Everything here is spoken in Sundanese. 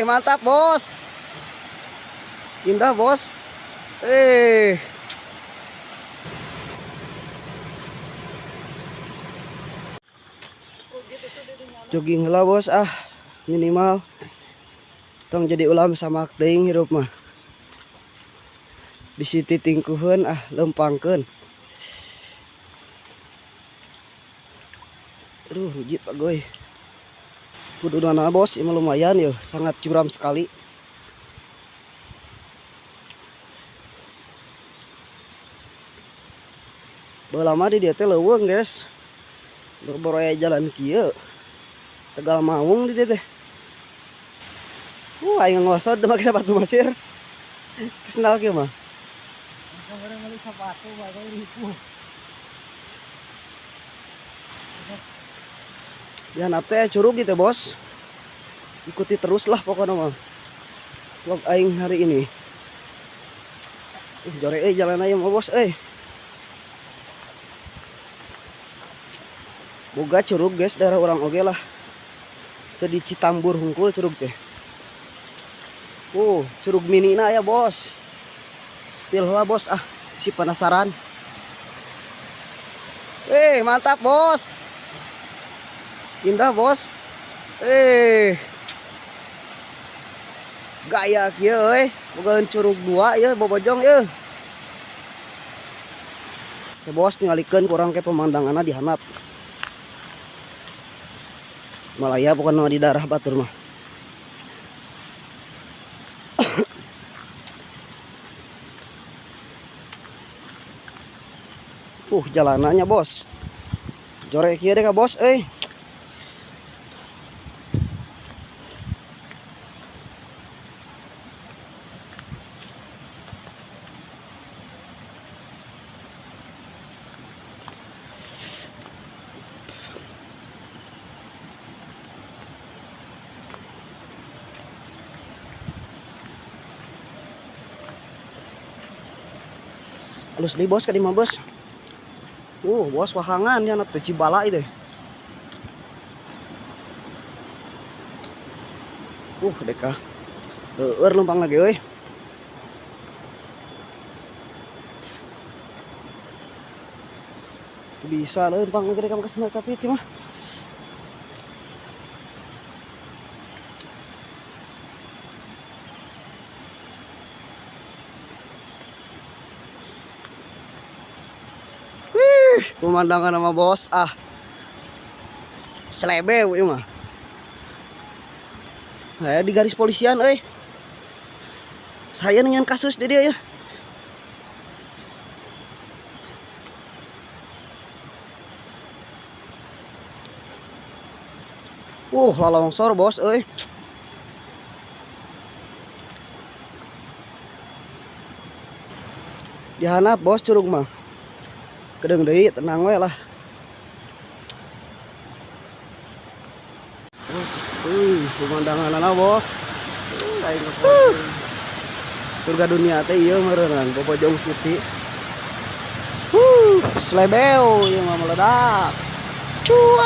Mantap, Bos. Indah, Bos. Eh. Jogging lah, Bos, ah, minimal tong jadi ulam samak teuing hirup mah. Bisi titingkuheun, ah, lempangkeun. Aduh, hiji Pak Goy. Kudu nana, Bos, ini lumayan ya, sangat curam sekali. Baheula mah di dieu teh leuweung, guys. Boro-boro aya jalan kieu. Tegal maung di dieu teh. Aing ngosot teu make sepatu pasir. Sendal kieu mah. Kemarin beli sepatu bagai ribu. Ya teh curug gitu, Bos. Ikuti terus lah pokoknya mah vlog aing hari ini. Jore euy jalan aja mah, Bos, euy. Boga curug, guys, daerah urang oge lah. Teu di Citambur hungkul curug teh. Curug mini na ya, Bos. Spill lah, Bos, ah, si penasaran. Mantap, Bos. Indah, Bos. Gaya kieu euy. Bogaan curug dua ya bobojong ya. Oke, Bos, tinggalikeun kurang ke pemandanganna di handap. Malaya pokoknya di daerah batur mah. Jalanannya, Bos. Jorek kieu deh ka, Bos, euy. Halus deui, Bos, ka dieu mah, Bos. Bos, wahangan ya teh Cibala itu. Deka. Leur lempang lagi euy. Bisa lempang lagi deka kesana tapi itu mah. Wih, pemandangan sama, Bos, ah. Selebeu ieu mah. Nah, di garis polisian euy. Saya dengan kasus di dia ya. Lalongsor, Bos euy. Dihandap, Bos, curug mah. Kedeung deui, tenang we lah. Terus, pemandangan, Bos. Aing surga dunia teh ieu meureunnan Bobojong City. Slebeu ieu mah meledak. Cuy.